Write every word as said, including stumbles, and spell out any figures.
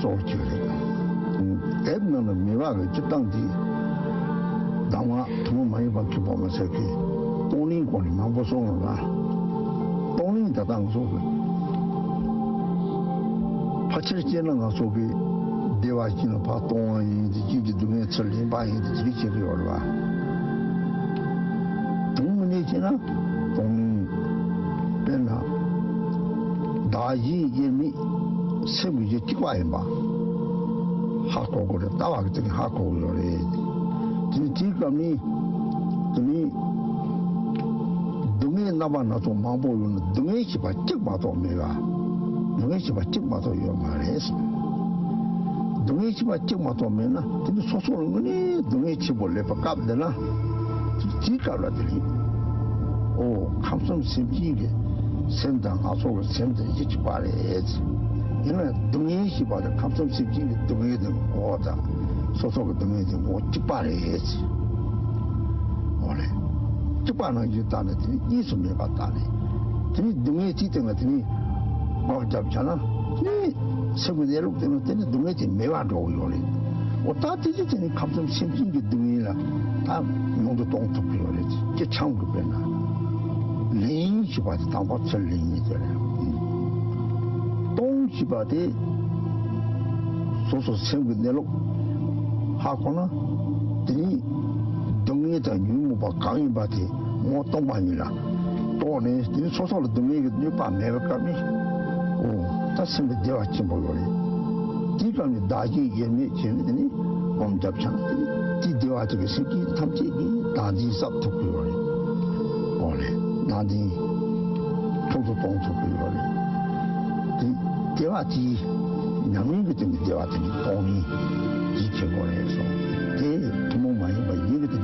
ལོག་ཅིག་རེད། དེབ་ནང་ལ་མི་བ་གི་སྤྱིར་བཏང་དེ་གདམས་ངག་ཐུན་མོང་མ་ཡིན་པ་མཁན་པོ་མ་ཟེར་གི་གཏོང་ལེན་སྐོར་ནས་མང་པོ་གསུངས་ཡོད་ལ། གཏོང་ལེན་ད་ལྟ་ང་ཚོ་གི་ཕལ་ཆེར་བྱས་ན་ང་ཚོ་གི་བདེ་བ་ཅན་ལ་ཕར་གཏོང་བ་ཡིན། དེ་རྗེས་ཀྱི་སྡུག་བསྔལ་ཚུར་ལེན་པ་ཡིན། དེ་དེ་རིགས་བྱེད་ཀྱི་ཡོད་རེད་བ། དེ་མིན་ནས་བྱས་ན་གཏོང་ལེན། དཔེར་ན་བདག་གཞན་དབྱེར་མེད་སེམས་ཀྱི་རྒྱུད་གཅིག་པ་ཡིན་པ་ཧ་གོ་དགོས་རེད། ལྟ་བ་གི་སྟེང་ནས་ཧ་གོ་དགོས་ཡོད་རེད། དེ་ནི་དེའི་སྐབས་ནི་དེ་ནི་སྡུག་བསྔལ་རྣམ་པ་སྣ་ཚོགས་མང་པོ་ཡོད་ན་སྡུག་བསྔལ་ཞེས་པ་གཅིག་མ་གཏོགས་མེད་ལ། སྡུག་བསྔལ་ཞེས་པ་གཅིག་མ་གཏོགས་ཡོད་མ་རེད། སྡུག་བསྔལ་ཞེས་པ་གཅིག་མ་གཏོགས་མེད་ན་དེ་ནི་སོ་སོ་ལ་དངོས་གནས་སྡུག་བསྔལ་ཆེན་པོ་སླེབས་པའི་སྐབས་འདི་ན། དེའི་སྐབས་ལ་དེ་རེད། ཨོ། ཁམས་གསུམ་སེམས་ཅན་གྱི་སེམས་དང་ང་ཚོ་གི་སེམས་དེ་གཅིག་པ་རེད། ཡིན་ན་སྡུག་བསྔལ་ཞེས་པ་དང་ཁམས་གསུམ་སེམས་ཅན་གྱི་སྡུག་བསྔལ་དེ་ངོ་བོ་དང་སོ་སོ་གི་སྡུག་བསྔལ་དེ་ངོ་བོ་གཅིག་པ་རེད། ཨོ་ལེ། གཅིག་པ་ནང་བཞིན་བལྟས་ནས་དེ་ནི་གཉིས་སུ་མེད་པར་བལྟས་ནས། དེ་ནི་སྡུག་བསྔལ་དེའི་སྟེང་ལ་དེ་ནི་དམག་བརྒྱབ་བྱས་ན་དེ་ནི་སེམས་ཀྱི་གནས་ལུགས་དེ་ནི་དེ་ནི་སྡུག་བསྔལ་དེ་མེད་པར་འགྲོ་གི་ཡོད་རེད། འོ་ད་དེ་ཚོ་དེ་ནི་ཁམས་གསུམ་སེམས་ཅན་གྱི་སྡུག་བསྔལ་ལ་ད་ཉུང་དུ་གཏོང་ཐུབ་ཀྱི་ཡོད་རེད། སྤྱིར་ཆང་གི་དཔེར་ན། ལེན་ཞེས་པ་དེ་དང་པོ་ཚུར་ལེན་ནས་དེ་རེད། གཏོང་ཞེས་པ་དེ་སོ་སོ་སེམས་ཀྱི་གནས་ལུགས་ཧ་གོ་ན་དེ་ནི་སྡུག་བསྔལ་དང་ཉོན་མོངས་པ་གང་ཡིན་པ་དེ་ངོ་སྟོང་པ་ཉིད་ལ་རྟོགས་ནས། དེ་ནི་སོ་སོ་ལ་སྡུག་བསྔལ་གྱི་གནོད་པ་མེད་པའི་སྐབས་ནི། ཨོ། ད་སེམས་ཀྱི་བདེ་བ་ཆེན་པོ་ཡོད་རེད། དེའི་སྐབས་ནི་བདག་གཞན་དབྱེར་མེད་བྱས་ནས་དེ་ནི་སྒོམ་བརྒྱབ་བྱས་ན་དེ་ནི་དེའི་བདེ་བ་དེ་གི་སེམས་ཅན་ཐམས་ཅད་ཀྱིས་བདག་འཛིན་གསབ་ཐུབ་ཀྱི་ཡོད་རེད། ཨོ་ལེ། བདག་འཛིན་ཁྱོན་དུ་གཏོང་ཐུབ་ཀྱི་ཡོད་རེད། དེ་བདེ་བ་དེའི་ཉམས་ལེན་གྱི་སྟེང་གི་བདེ་བ་དེ་ནི་གཏོང་ལེན་གྱི་བྱེད་སྒོ་རེད་སོ། དེ་ཐུན་མོང་མ་ཡིན་པ་ཡིད་ཀྱི་